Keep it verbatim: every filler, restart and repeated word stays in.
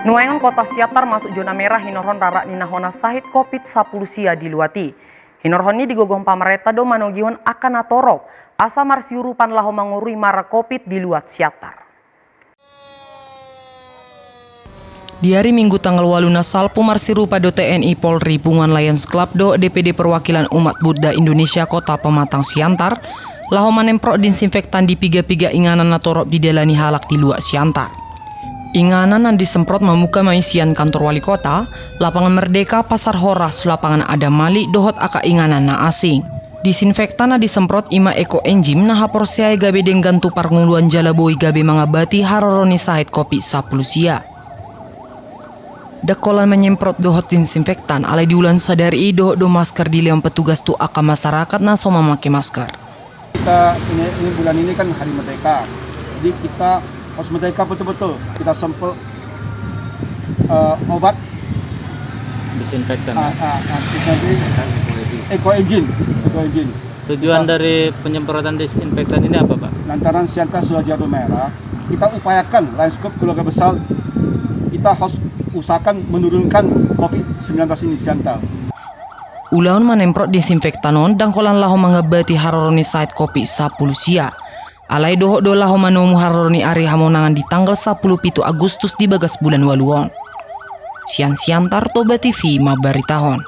Nuaeng on kota Siantar masuk zona merah hinorhon rarat ni na hona sahit Covid sampulu sia di luat i. Hinorhon i digogohon pamarenta do manogihon angka na torop asa marsiurupan laho mangorui mara Covid di luat Siantar. Di ari Minggu tanggal ualu na salpu marsiurupan do T N I, Polri, Punguan Lions Club dohot D P D Perwakilan Umat Buddha Indonesia Kota Pematang Siantar laho manemprot disinfektan di piga-piga inganan na torop didalani halak di luat Siantar. Inganan na disemprot mamungka ma i sian kantor wali kota, Lapangan Merdeka, Pasar Horas, Lapangan Adam Malik dohot angka inganan na asing. Disinfektan na disemprot i ma Eco Engine na haporseai gabe denggan tu parngoluan jala boi gabe mangambati haroro ni sahit Covid sampulu sia. Ndang holan manyemprot dohot disinfektan, alai di ulaon sadari i dohot do masker dilehon petugas tu angka masyarakat na so mamake masker. Kita ini, ini bulan ini kan hari merdeka. Jadi kita harus merdeka betul-betul. Kita semprot, eh, obat. Disinfektan, ah, ya? Ah, ah, terus nanti Eco Engine. Eco Engine. Eco Engine. Tujuan, kita, dari penyemprotan disinfektan ini apa, Pak? Lantaran Siantar sudah zona merah, kita upayakan Lions Club keluarga besar, kita harus usahakan menurunkan Covid sembilan belas ini Siantar. Ulaon manemprot disinfektan on ndang holan laho mangambati haroro ni sahit Covid sampulu sia. Alai dohot do laho manomu haroro ni ari hamonangan di tanggal sampulu pitu Agustus di bagas bulan ualu on. Sian Siantar, Toba T V mambaritahon.